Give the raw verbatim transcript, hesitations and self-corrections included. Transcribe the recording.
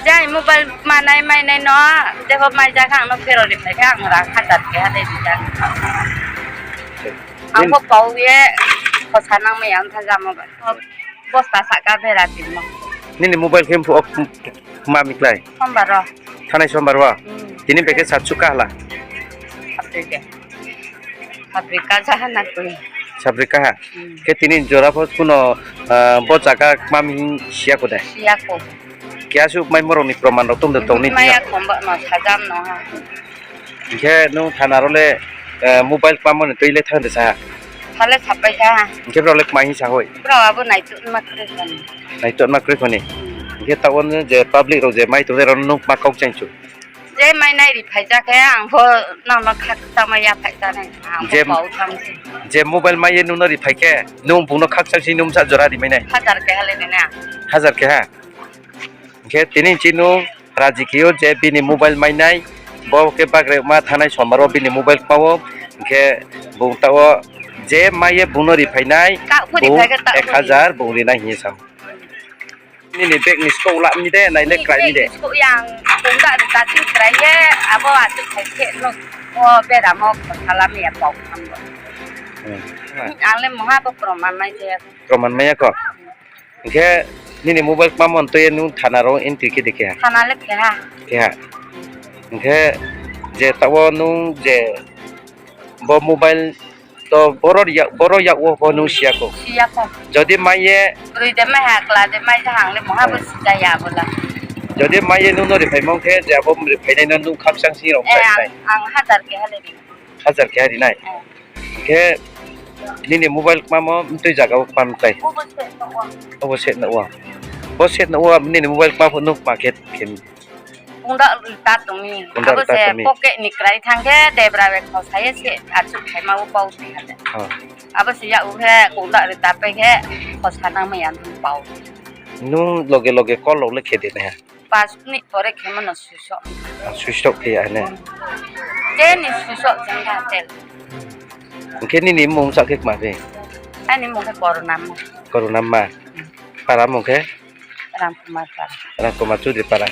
Tei mobile manai mainai no, jepho mai ja khe ang no phero ri phai khe ang rang hajar keha de ri ja. Ang pho pau ye, khosa nang mai ya ong tha jamo ba. Bosta sahka bera timo. Nini mobile khe phuh wo kma mi klái? Sombar wo. Thanai sombar wo? Hmm. Tini bai khe satsu ka hala? Sabri de. Sabri ka jaha na koi. Sabri ka ha? Hmm. Khe tini jora pho kuno, ah, bo zaga kma mi hing siya kho de? Siya kho. Keha suh maimo rao ni proman rao tong de tong ni? Maya khomba no sajam no ha. Hing khe nung thana rao le, eh, mobile kmamo ni tui le thanng de sa ha? Sa le sapai kha ha. Hing khe brao le kma hing sa hoi? Brao abo naitotma kroi kho ni. Naitotma kroi kho ni? Hmm. Hing khe taoh wo je public rao je mai tong de rao no nung kma kau kchaing chu? Je mai nai ri phai ja khe ang pho nang no khakchangmai ya phai ja nai. Ang pho pau tham se. Je mobile mai ye nung no ri phai khe, nung bung no khakchang si nung bsa jora ri mai nai? Hajar keha le ri nai. Hajar keha? Hing khe tini chi nung raji khe ou je bini mobile mai nai, bo khe bagraima thanai sombar wo bini mobile kma ou, hing khe bung taoh wo je mai ye bung no ri phai nai, ek hajar bung ri nai hing ye sa. Nini bag ni skouh la mi de, nai le krai mi de. Skouh yang, kongda ri ta ching krai ye, abo achouh khai khe no, o beramo khosa la mi ya pau tham bo. Hmm. Ang le mungha bo proman mai ya. Proman mai ya kho? Hing khe nini mobile kmamo ni tui ye nung thana rao entry khe de khe ha? Thana le khe ha. Khe ha. Hing khe je taoh wo nung je bo mobile to boro yak, boro yak wo pho nung siya kho? Siya kho. Jodi mai ye? Broi de mai ha, kla de mai ha, ang le mungha bo si ja ya bo la. Jodi mai ye nung no ri phaimo khe, je abo ri phainai no nung khakchang si rao sa nai? Ang hajar keha le ri. Hajar keha ri nai? Hing khe nini mobile kmamo mtui zaga wo kma mi klái? Obo set no wo. Bo set no wo nini mobile kma phuh nung kma khe khe mi? Kongda ri ta tong mi. Kongda ri ta tong mi. Abo se pocket ni krai thanng khe debra bai khosa ye se achouh khaima wo pau tong ha de. Abo se yak wo khe kongda ri ta pai khe khosa nang mai ya pau. Nung loge loge call rao le khe de nai ha? Pas minute pore khemo no switch off. Switch off khe ya ne? Tei ni switch off jeng ha tel. Hing khe nini mmung sa khe kma phi? Aini mmung khe Korunamma. Korunamma. Para mmung khe? Ramkumar para. Ramkumar Chudri para.